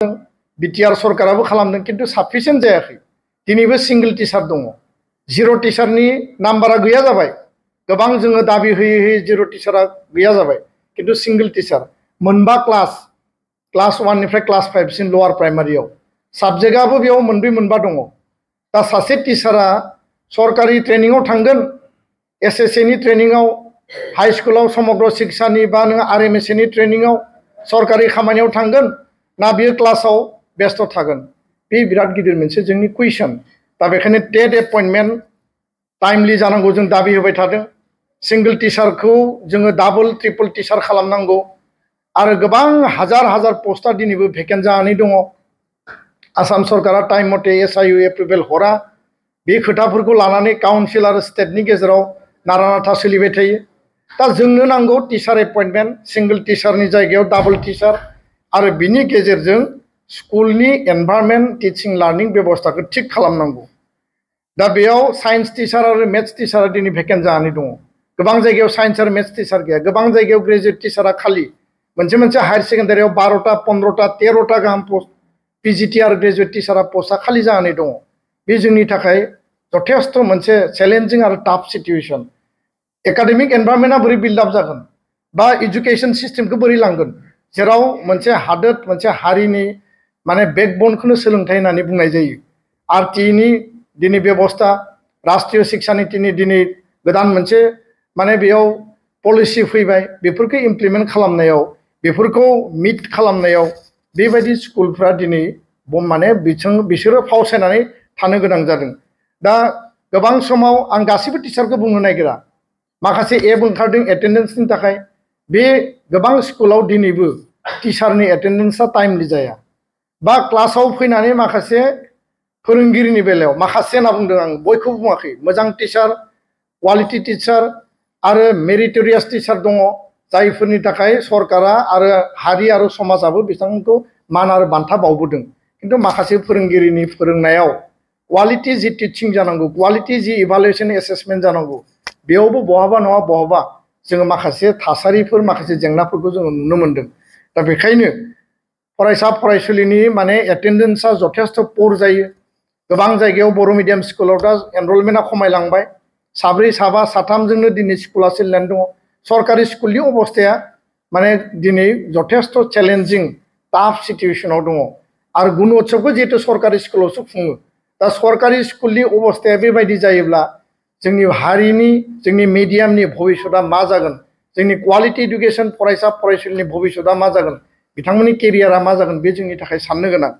BTR सरकाराबो खालामदों किन्तु साफिसियेन्ट जायाखै दिनैबो सिंगल टिचार दङ जिर' टिचारनि नाम्बारा गैया जाबाय गोबां जोङो दाबि होयै होयै जिर' टिचारा गैया जाबाय किन्तु सिंगल टिचार मोनबा क्लास 1 निफ्राय क्लास 5 सिम लवार प्राइमारियाव साबजेक्टआबो बेयाव मोनब्रै मोनबा दङ दा सासे टिचारा सरकारि ट्रेनिंआव थांगोन एसएसए नि ट्रेनिंआव हाई स्कुलाव समग्र शिक्षानि बा नों आरएमएसए नि ट्रेनिंआव सरकारि खामानियाव थांगोन ना बियो क्लासाव बेस्थ थागोन बे बिराद गिदिर मोनसे जोंनि कुइसन दा बेखायनो टेट एपइन्टमेन्ट टाइमलि जानांगौ जों दाबि होबाय थादों सिंगल टिचारखौ जोङो डाबल ट्रिपल टिचार खालामनांगौ आरो गोबां हाजार हाजार पोस्टआ दिनैबो भेकेन्ट जानानै दङ आसाम सरकारा टाइम मथे एसआइउ एप्रुभेल हरा बे खोथाफोरखौ लानानै काउन्सिल आरो स्टेटनि गेजेराव नारा-नाथा सोलिबाय थायो दा जोंनो नांगौ टिचार एपइन्टमेन्ट सिंगल टिचारनि जायगायाव डाबल टिचार आरो बिनि गेजेरजों स्कुलनि एनभायरनमेन्ट टिचिं लार्निं बेबस्थाखौ थिक खालामनांगौ दा बेयाव साइन्स टिचार आरो मेथ्स टिचारा दिनै भेकेन्ट जानानै दङ गोबां जायगायाव साइन्स आरो मेथ्स टिचार गैया गोबां जायगायाव ग्रेजुवेट टिचारा खालि मोनसे हायार सेकेन्डारियाव 12टा 15टा 13टा गाहाम पोस्ट पिजिटि आरो ग्रेजुवेट टिचारा पोस्टआ खालि जानानै दङ बे जोंनि थाखाय जथेस्थ मोनसे चेलेन्जिं आरो टाफ सिचुएशन एकाडेमिक एनभायरनमेन्टआ बोरै बिल्डआप जागोन बा एजुकेशन सिस्टेमखौ बोरै लांगोन जेराव मोनसे हादोर मोनसे हारिनि माने बेकबोनखौनो सोलोंथाइ होननानै बुंनाय जायो आरटिनि दिनै बेबस्था राष्ट्रीय शिक्षा नीतिनि दिनै गोदान मोनसे माने बेयाव पलिसि फैबाय बेफोरखौ इमप्लिमेन्ट खालामनायाव बेफोरखौ मिट खालामनायाव बेबायदि स्कुलफ्रा दिनै माने बिसोरो फावसायनानै थानो गोनां जादों दा गोबां समाव आं गासिबो टिचारखौ बुंनो नागिरा माखासे एप ओंखारदों एटेन्डेन्सनि थाखाय बे गोबां स्कुलाव दिनैबो टिचारनि एटेन्डेन्सआ टाइमलि जाया बा क्लासाव फैनानै माखासे फोरोंगिरिनि बेलायाव माखासे होनना बुंदों आं बयखौबो बुङाखै मोजां टिचार क्वालिटि टिचार आरो मेरिटरियास टिचार दङ जायफोरनि थाखाय सरकारा आरो हारि आरो समाजाबो बिथांमोनखौ मान आरो बान्था बावबोदों किन्तु माखासे फोरोंगिरिनि फोरोंनायाव क्वालिटि जि टिचिं जानांगौ क्वालिटि जि इभालुएसन एसेसमेन्ट जानांगौ बेयावबो बहाबा नङा बहाबा जोङो माखासे थासारिफोर माखासे जेंनाफोरखौ जोङो नुनो मोनदों दा बेखायनो फरायसा फरायसुलिनि माने एटेन्डेन्सआ जथेस्थ पोर जायो गोबां जायगायाव बर' मिडियाम स्कुलाव दा एनरलमेन्टआ खमायलांबाय साब्रै साबा साथामजोंनो दिनै स्कुला सोलिनानै दङ सरकारि स्कुलनि अबस्थाया माने दिनै जथेस्थ चेलेन्जिं टाफ सिचुएशनाव दङ आरो गुन उत्सबखौ जिहेतु सरकारि स्कुलावसो खुङो दा सरकारि स्कुलनि अबस्थाया बेबायदि जायोब्ला जोंनि हारिनि जोंनि मिडियामनि भबिष्यतआ मा जागोन जोंनि क्वालिटि एडुकेशन फरायसा फरायसुलिनि भबिष्यतआ मा जागोन बिथांमोननि केरियारा मा जागोन बे जोंनि थाखाय साननो गोनां